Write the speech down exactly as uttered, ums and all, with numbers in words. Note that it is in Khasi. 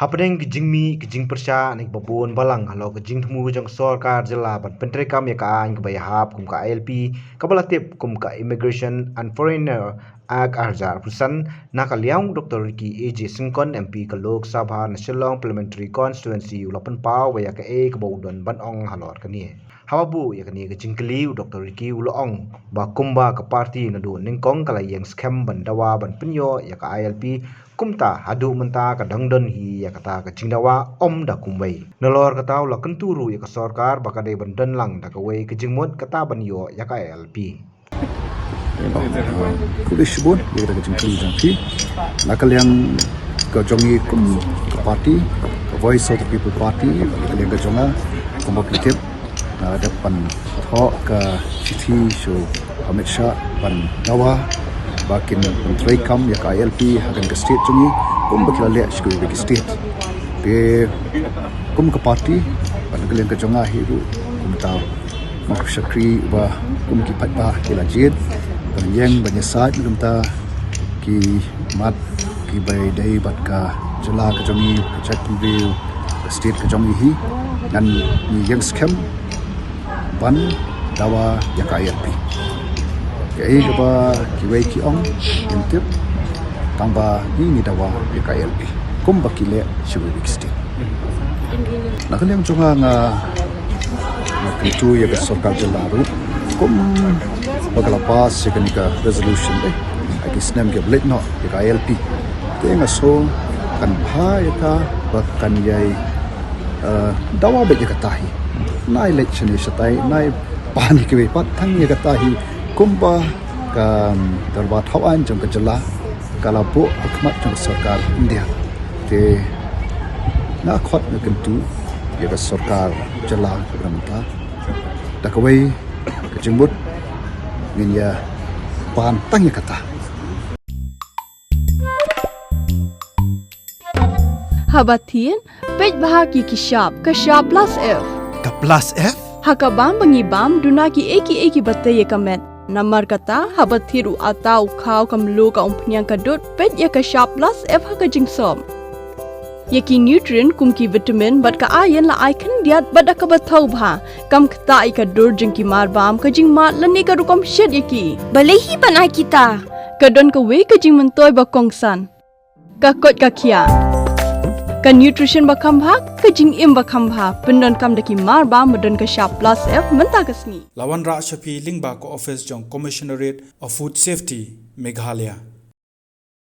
Hapdeng ki jingmih ki jingpyrshah ne kiba bun balang halor ka jingthmu jong ka sorkar jylla ban pyntreikam ïa ka aiñ kaba ïahap kum ka I L P, kaba la tip kum ka Immigration and Foreigner Act ar hajar arphew san, na ka liang u Doctor Ricky A J Syngkon, M P ka Lok Sabha na Shillong Parliamentary Constituency, u la pynpaw ba ïa kaei kaba u don ban ong halor kane. Haba buh ïa kane ka jingkylli, u Doctor Ricky u la ong ba kumba ka party naduh nyngkong ka la ïeng skhem ban dawa ban pynïoh ïa ka I L P, kumta haduh mynta ka dang don hi ïa kata ka jingdawa, ym da kumwei. Nalor kata u la kyntu ruh ïa ka sorkar ba ka dei ban don lang da kawei ka jingmut, kata ban ïoh ïa ka I L P. Khublei shibun ïa kata ka jingkylli jong phi. Na ka liang ka jong ngi kum ka party, ka Voice of the People Party, na ka liang ka jong nga, kumba phi tip, nga dep ban thoh ka shithi sha u Amit Shah ban dawa ba kin pyntreikam ïa ka I L P hajan ka state jong ngi, kumba ki la leh sha kiwei ki state. Te kum ka party, bad na ka liang ka jong nga hi ruh, kumta ma ka shakri ba kum ki paidbah ki la jied ban ïeng ban ïasaid, kumta ki mat kiba ïadei bad ka jylla ka jong ngi, ka jaitbynriew, ka state ka jong ngi hi, ngan ngi ïeng skhem ban dawa ïa ka I L P. Kaei kaba kiwei ki ong, ngim tip, tangba ngi ngi dawa ïa ka I L P kumba ki leh sha kiwei ki state. Na ka liang jong nga, nga kyntu ïa ka sorkar jylla ruh, kumba ka la pass ïa kane ka resolution, eh, ha ki snem kiba leit noh ïa ka I L P. Te nga sngew kan bha ïa ka ba kan ïai, eh, dawa beit ïa kata hi. Nai leit shane shatai, nai pan ïa kiwei pat, tang ïa kata hi kumba ka, um, dorbar thaw aiñ jong ka jylla ka la buh ha khmat jong ka sorkar India. Te nga khot nga kyntu ïa ka sorkar jylla kaba mynta da kawei ka jingmut, ngin ïa pan tang ïa kata. Haba thied, peit bha ki ki shap, ka shap plus F. Ka plus F? Ha ka bam ba ngi bam, duna kiei kiei kiba tei ïa ka met. Namar kata, haba thied u atta, u khaw, ka mluh, ka umphniang, ka dud, peit ïa ka shap plus F ha ka jingsop. Ïa ki nutrient kum ki vitamin bad ka iron la ai khyndiat bad da kaba thaw bha. Kam ktah ïa ka dur jong ki mar bam, ka jingmad lane ka rukom shet ïa ki. Balei hi ban ai kita? Ka don kawei ka jingmyntoi ba kongsan. Ka koit ka khiah. Ka nutrition ba kham bha, ka jingim ba kham bha. Pyndonkam da ki mar bam ba don ka shap plus F mynta ka sngi. La wanrah sha phi lyngba ka office jong Commissionerate of Food Safety, Meghalaya.